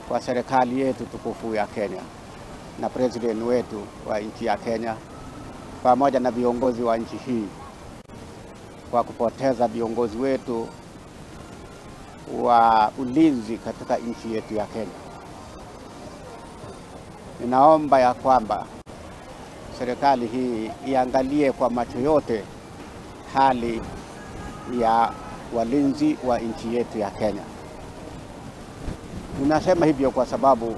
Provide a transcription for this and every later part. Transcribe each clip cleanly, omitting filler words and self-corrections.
kwa serikali yetu tukufu ya Kenya na president wetu wa nchi ya Kenya pamoja na viongozi wa nchi hii kwa kupoteza viongozi wetu wa ulinzi katika nchi yetu ya Kenya. Ninaomba ya kwamba serikali hii iangalie kwa macho yote hali ya walinzi wa nchi yetu ya Kenya. Ninasema hivyo kwa sababu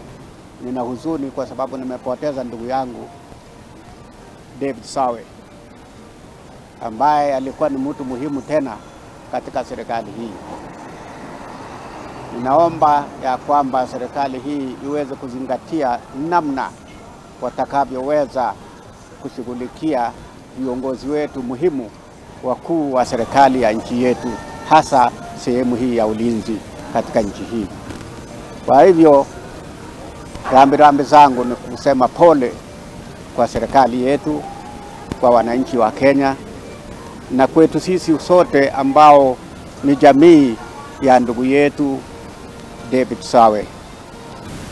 nina huzuni, kwa sababu nimepoteza ndugu yangu David Sawe ambaye alikuwa ni mtu muhimu tena katika serikali hii. Ninaomba ya kwamba serikali hii iweze kuzingatia namna watakavyoweza kushughulikia viongozi wetu muhimu wakuu wa serikali ya nchi yetu, hasa sehemu hii ya ulinzi katika nchi hii. Kwa hivyo rambirambi zangu ni kusema pole kwa serikali yetu, kwa wananchi wa Kenya na kwetu sisi sote ambao ni jamii ya ndugu yetu David Sawe.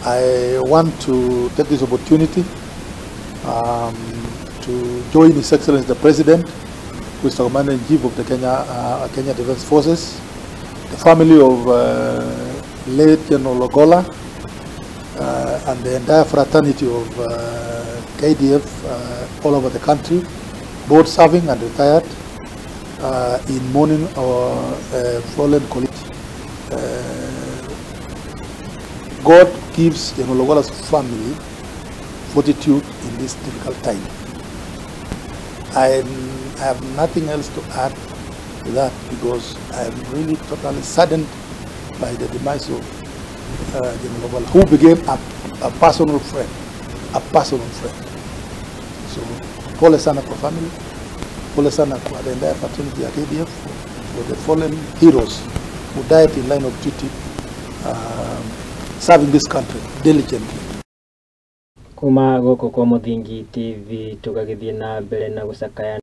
I want to take this opportunity to join His Excellency the President, who is the Commander-in-Chief of the Kenya Defence Forces, the family of late General Ogolla, and the entire fraternity of KDF all over the country, both serving and retired, in mourning our fallen colleague. God gives General Ogolla's family fortitude in this difficult time. I have nothing else to add to that because I am really totally saddened by the demise of General Ogolla, who became a personal friend, a personal friend. So, pole sana kwa family, pole sana kwa the entire fraternity at KDF for the fallen heroes who died in line of duty, serving this country diligently. Kuma gũkũ kwa Mũthingi TV tũgagĩthiĩ na mbere na gũcakaya.